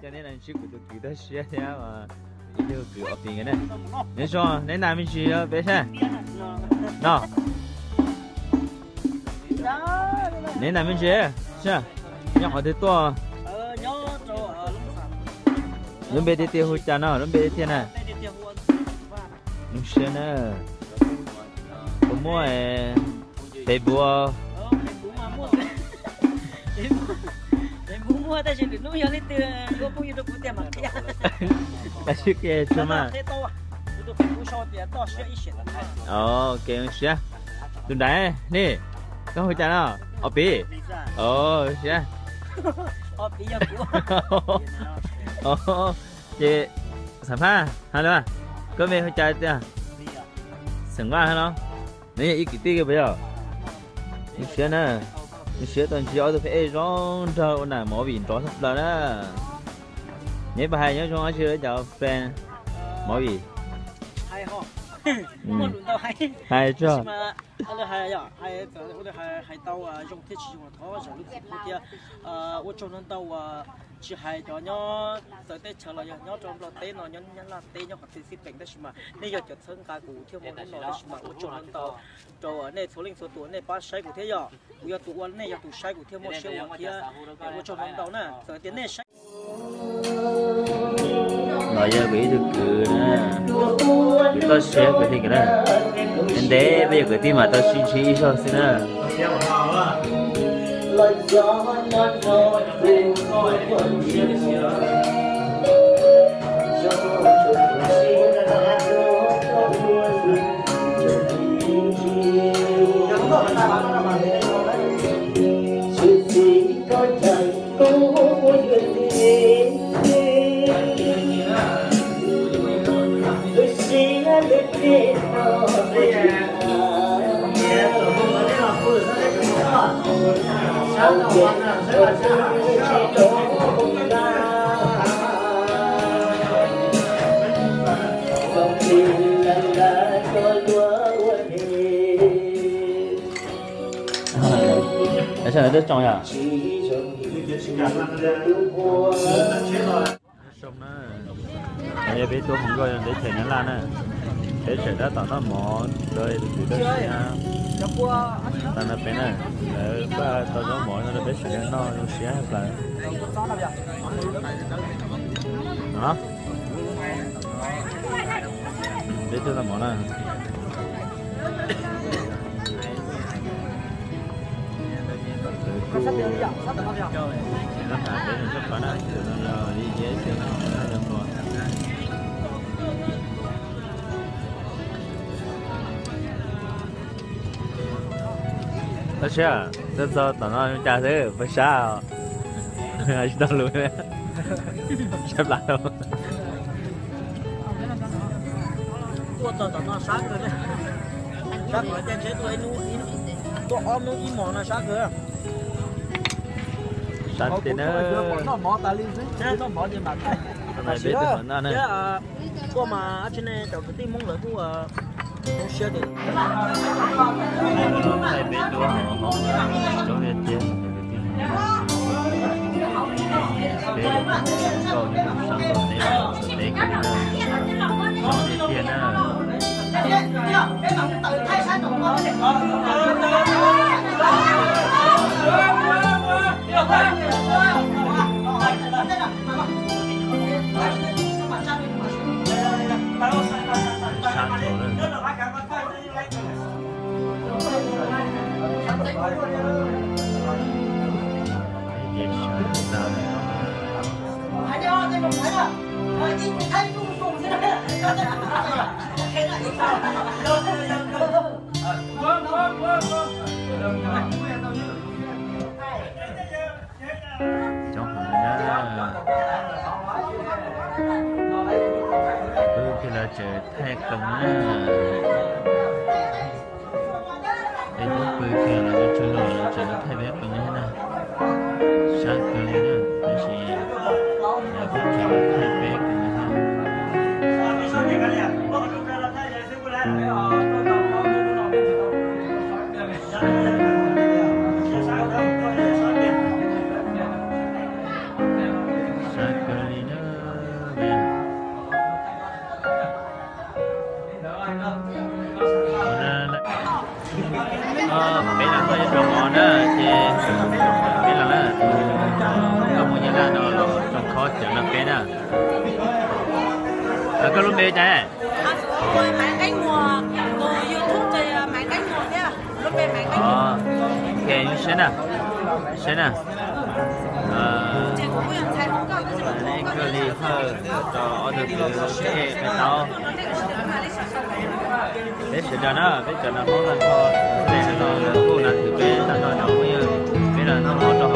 Coj neb los ntsib kuv tus kwv toj siab thiab ib tug kwv ob pis nkawd ne. Nyob zoo, neb naj me ntsis peb saib no. Neb naj me ntsis, nyob qhov twg tuaj? Lub npe tiag tiag hu cas no, lub npe tiag tiag na? Zoo siab na. Puas muaj Facebook? Tab sis qhia tsis mas. Ok, zoo siab. Tus nrad ne, koj hu cas no? Ob pis. Zoo siab. Ces xam phaj ha lawm, koj npe hu cas tiag? Xeem Vaj ha los? Neb yog ib kwv tij puas yog? Zoo siab na. Zoo siab tau ntsib ob tug phab ej zoo nraug ua nam movie nrov tshaj plaws na. Neb puas hais nyob zoo dab tsi rau cov fan movie? Hais tso. Hais tau zoo thiab tsis zoo thov zam lub txim pub thiab. Ua tsaug ntau ntau uas tsis hais cov nyob txawv teb chaws los yog nyob rau Nplog teb no, nyob Nyab Laj teb, nyob qhov twg xij peem, tab sis mas nej yog cov txhawb nqa kuv thiaj muaj hnub no, tab sis mas ua tsaug ntau ntau rau nej txhua leej txhua tus nej pab saib kuv thiab yog kuv yog tus ua, nej yog tus saib kuv thiaj muaj siab ua thiab. Ua tsaug ntau ntau na, txawm tias nej saib. No yog kuv ib tug kwv na, kwv toj siab kwv tij kwv na. Ntev ntev peb yog kwv tij mas tau sib ntsib ib zaug xwb na. Ua li cas lawv twb tsoo yom? Yog peb tuaj hu nkauj yog teb chaws Nyab Laj na, peb tseem tab tom noj mov rau tus kwv toj siab tas no peb na. Lawv pab tau zaub mov no rau peb sawv daws noj zoo siab tshaj plaws. Peb tuaj noj mov na. Kuj, kuj has peb tsob pab na, tus no yog li yeb xwb no, yog npua. Tab sis tuaj txog tom no zoo cas xwb, puas sab os? Tsis tau lus, sab plaws. Tuaj txog tom no sab kawg, sab kawg, caij tsheb tuaj ib hnub, tuaj ob hnub ib hmos no sab kawg. Sab tiag na. Peb tuaj hauv no na. Tuaj mas dab tsi ne, cov kwv tij Hmoob lawv kuj zoo siab tiag. Thaij peb tuaj hauv, zoo tiag tiag. Peb tuaj hu nkauj nyob rau sab Nplog teb, Nplog teb kawg li na. Zoo tiag tiag na. Sab tshua lawm. Ces sab tshua lawm. Coob heev na. Wb thiaj li tseem thaij qees na. Es coob pw kiag los tsis tshua los lawv tseem thaij peb qees li thiab na. Sab kawg li na, tab sis lawv kuj tseem thaij peb qees li thiab. Sab kawg li. Koj lub npe cas? Siab na, siab na. Koj li Hawj, rau ob tug kwv Ej, Paj Taub. Peb sawv daws na, peb cov no Hmoob tag nrho, tej no kuj na, peb tag nrho cov phooj ywg, peb los noj mov rau